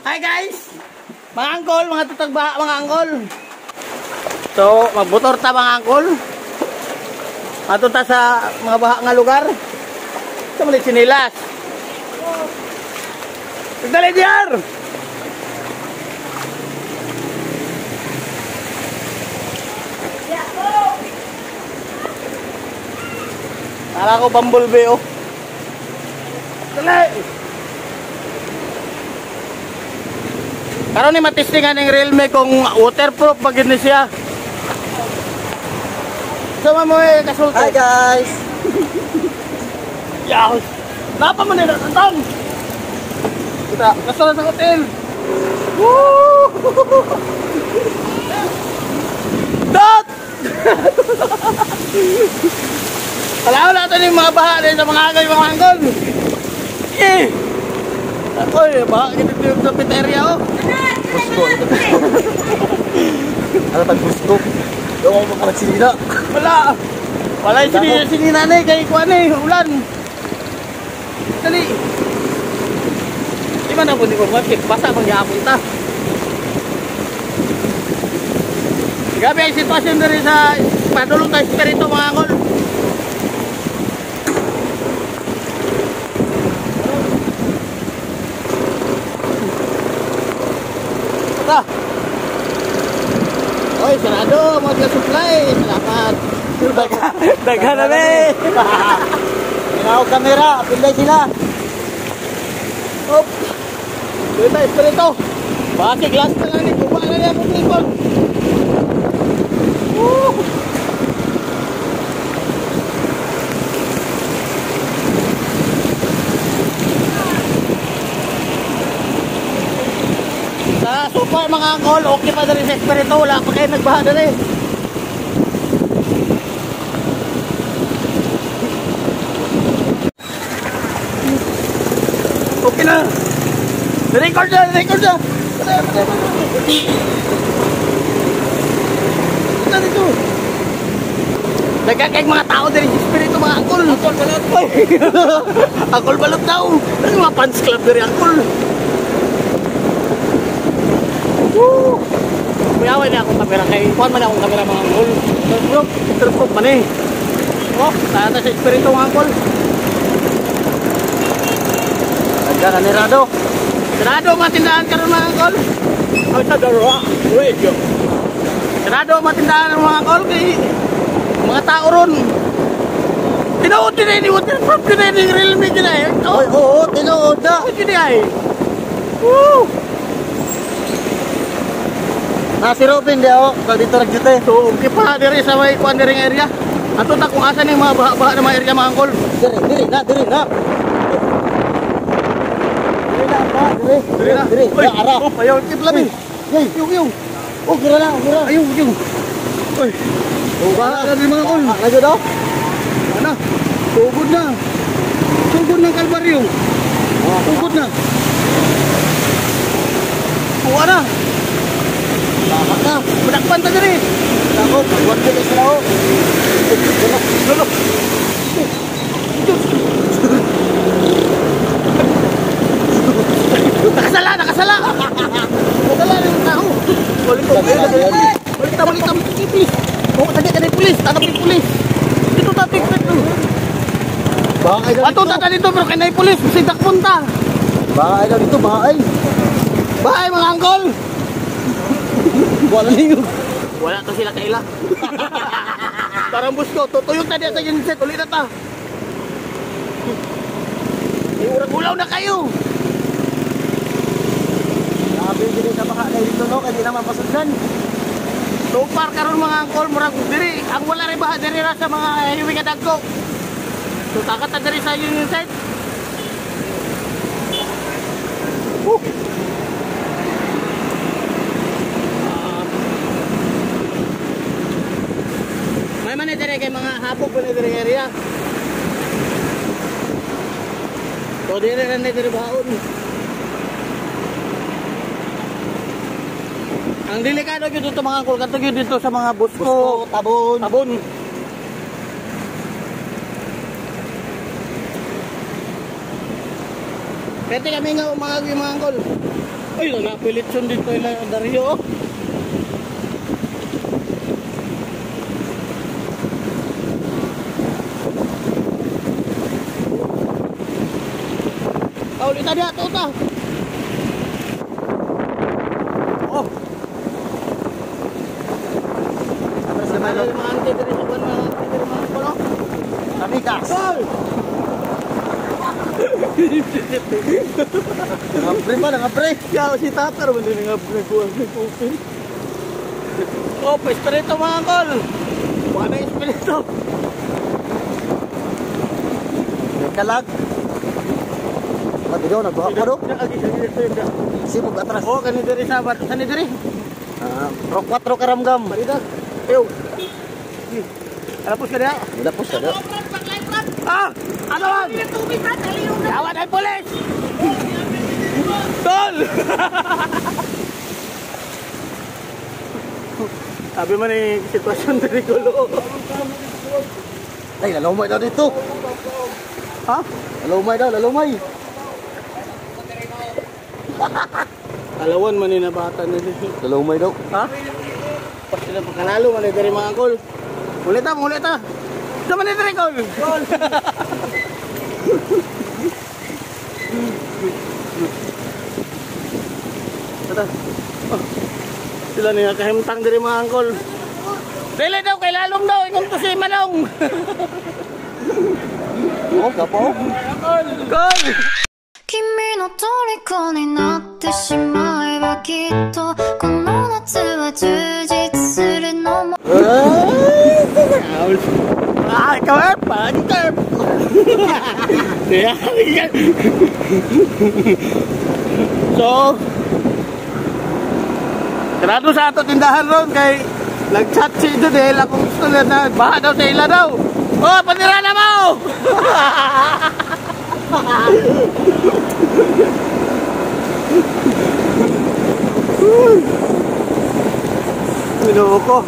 Hi guys! Mga angkol, mga tutagbaha, mga angkol. So, magbutor ta mga angkol. Ato ta sa mga baha nga lugar. Sa mali sinilas. Dali diar! Para ko bumblebee oh. Dali! Karon ni matestingan ng Realme kung waterproof ba gid ni siya. Sama mo eh kasulti. Hi guys. Yaw. Napa man nila tantang. Kita nasa na sa hotel. Woo! Dot! Alaw natin yung mga baha din sa mga agay mga angkol. Eh! Oy, baha gid dito sa pit area oh. Busko. Ano tag busko? Daw ako makalagsinina. Wala. Wala yung sinina, sinina na eh. Kaya kuha na eh. Ulan. Dali. Di ba na po di ko basa bang yaapon ta. Grabe ang sitwasyon diri sa padulong tayo sa rito mga angkol. Ta. Oy, sarado, mga supply. Salamat. Daghan na eh. Ginaw kamera, pinday sila. Op. Dito tayo, espirito. Bakit glass na lang ni kuba na niya akong likod. Woo! Sa super mga angkol, okay pa dali sa espirito. Wala pa kayo nagbaha dali. Okay na. Record na, record na. Patay, patay, patay. Punta dito. Nagkakay mga tao dali sa espirito mga angkol. Angkol balot. Angkol balot daw. Ano mga fans club dali angkol. Woo! Kuyawan niya akong kamera kay kuan man akong kamera mga angkol. Waterproof, waterproof man eh. Oh, tayo sa espiritu mga angkol. Daghan na nirado. Sarado mga tindahan karon mga angkol. Ay sa darawa. Radio. Sarado mga tindahan mga angkol kay mga tao ron. Tinuod din ni waterproof din ni Realme din ay. Oy, oo, tinuod na. Gini ay. Woo! Na si Robin di ako, kag dito nagjute. So, okay pa diri sa may kuan diri area. Ato ta kung asa ni mga baha-baha na mga area mga angkol. Diri, diri na, diri na. Diri na, pa, diri. Diri na. Diri, Uy, ara. Oh, ayaw kip labi. Yay, Yung yung. oh, gira na, gira. Ayaw yung. Uy. Baha na diri mga angkol. Ah, lagi daw. Ano? Tugod na. Tugod ng Kalbaryo. Tugod na. Kuha na. Baha na. Madakpan ta diri. Ako, pagwan ko sila oh. Lolo. Nakasala, nakasala. Nakasala yung tao. Balik ko, balik, balik. Balik ta, balik ta, please. Oh, tagi ka na pulis, tanap yung pulis. Dito ta tigpit. Baha ay daw Ato dito. ta dito pero kay nay pulis, sidak punta. Baha ay daw dito, baha ay. Bye mga angkol. Wala niyo. Wala to sila kaila. Tarang busko, tutuyog ta diya sa genset, uli na ta. Urag-ulaw na kayo. Grabe dili sa baha ay dito no, kay di naman pasudlan. So far karon mga angkol, murag diri, ang wala rin baha diri ra sa mga highway nga dagko. So takat ta diri sa Union side. Woo! May man diri kay mga hapog pa diri area. So diri ra ni diri baon. Ang delikado gyud dito mga angkol, kadto gyud dito sa mga busko, Busko, tabon. Tabon. Pwede kami nga umagwi mga angkol. Ay, napilitson dito ila Dario. Oh, ulit na ato ta. Oh. Atras naman. Mga ante diri sa kuan mga ante diri mga kuno. Kamikas. Gol. Ngabre ba, ngabre. Ya si Tatar man din nga nagkuan nag-open. Oh, espiritu mga kol. Wala espiritu. Kalag. Pag daw nagbuha pa do. Sibog atras. Oh, kani diri sa bat. Kani diri. Rock 4 karamgam. Marida. Ew. Alapos ka diha. Alapos ka diha. Ah! Ano man? Yawan ay pulis! Tol! Sabi mo ni sitwasyon diri gulo. Ay, lalumay daw dito. Ha? Lalumay daw, lalumay. Alawan man ni nabata na dito. Lalumay daw. Ha? Pas sila pagkalalo man ni diri mga kol. Ulit ta, ulit ta. Sa man ni diri kol. Kol. Tata. Oh. Sila niya kahimtang diri mga angkol. Dili daw kay lalong daw ingon to si Manong. Oh, kapo. Kol. 君の虜になってしまえばきっとこの夏は充実するのも Ah, ikaw eh, palagi ka eh. So, sarado sa ato tindahan ron kay nag-chat si Judel, akong gusto na na baha daw sa ila daw. Oh, panira na mo! Minuo ko.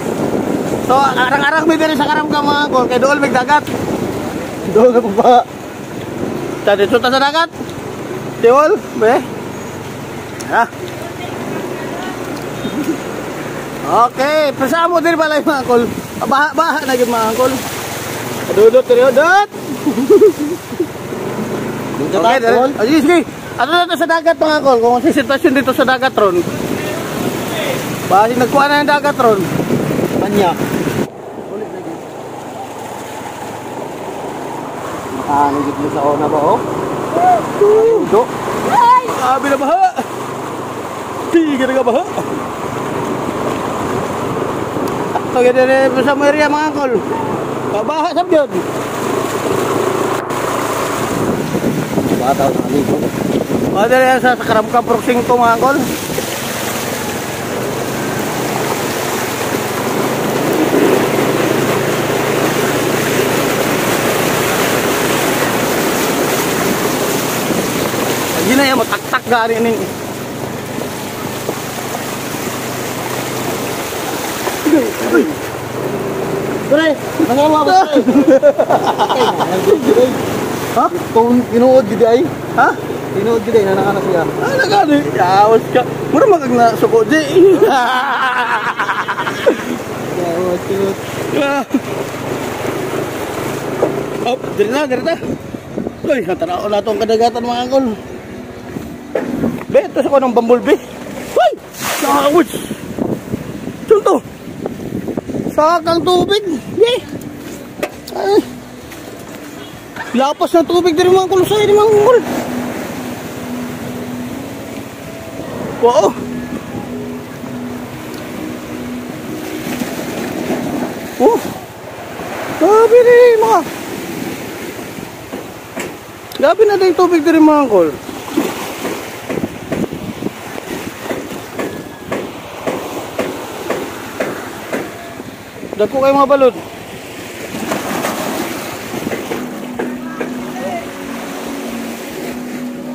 So, arang-arang may diri sa karamgam mga kol, kay dool may dagat. Dool na pa. Ta dito ta sa dagat. Tiwol, be. Ha. Okay, pasamo mo diri balay mga kol. Baha-baha na gyud mga kol. Dudot diri dot. Okay, diri. Ay, sige. Ato na sa dagat mga kol, kung sa sitwasyon dito sa dagat ron. Basi nagkuha na ng dagat ron. Panya. Nakaanigit mo sa ona ba, oh? Do. Ay! Abi na baha! Tiga na baha! Okay, dere sa area mga kol. Baha sa yun. Bata na ligo. O, dere sa Karamkam Proxing ko mga kol. Hindi na yan, mataktak gani ning. Pre, nangawa ba pre? Ha? Kung tinuod gid ay? Ha? Tinuod gid ay nanakana siya. Ah, nagani. Yawas ka. Mura magag na suko di. Yawas tinuod. Oh, diri na, diri na. Uy, natanaw na itong kadagatan mga angkol. Be, ito sa ko ng bumblebee. Uy! Nakakawit! Ito! Sakang tubig! Be! Ay! Lapas ng tubig din mga angkol. Sa'yo mga angkol. Wow! Oh! Sabi ni mga! Gabi na din tubig din mga angkol. Dagko kayo mga balod.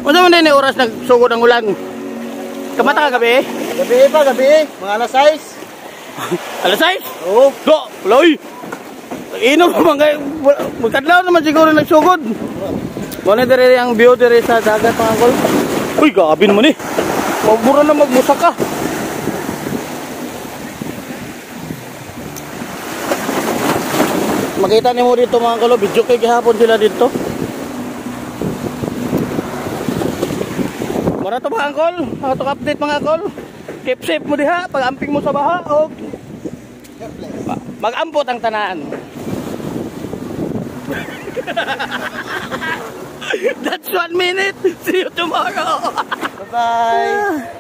Unsa man din oras nagsugod ang ulan? Kamata ka gabi? Gabi pa, gabi. Mga alas 6. Alas 6? Oo. Do, loy. Inom naman kayo. Magkadlaw naman siguro nagsugod. Muna dire ang view dire sa dagat mga angkol. Uy, gabi naman eh. Mabura na magmusaka. Makita nimo dito, mga kolo, video kay gihapon sila dito. Mura to, mga kol, mga to update, mga kol. Keep safe mo diha pag amping mo sa baha og mag-ampot ang tanan. That's 1 minute. See you tomorrow. Bye-bye.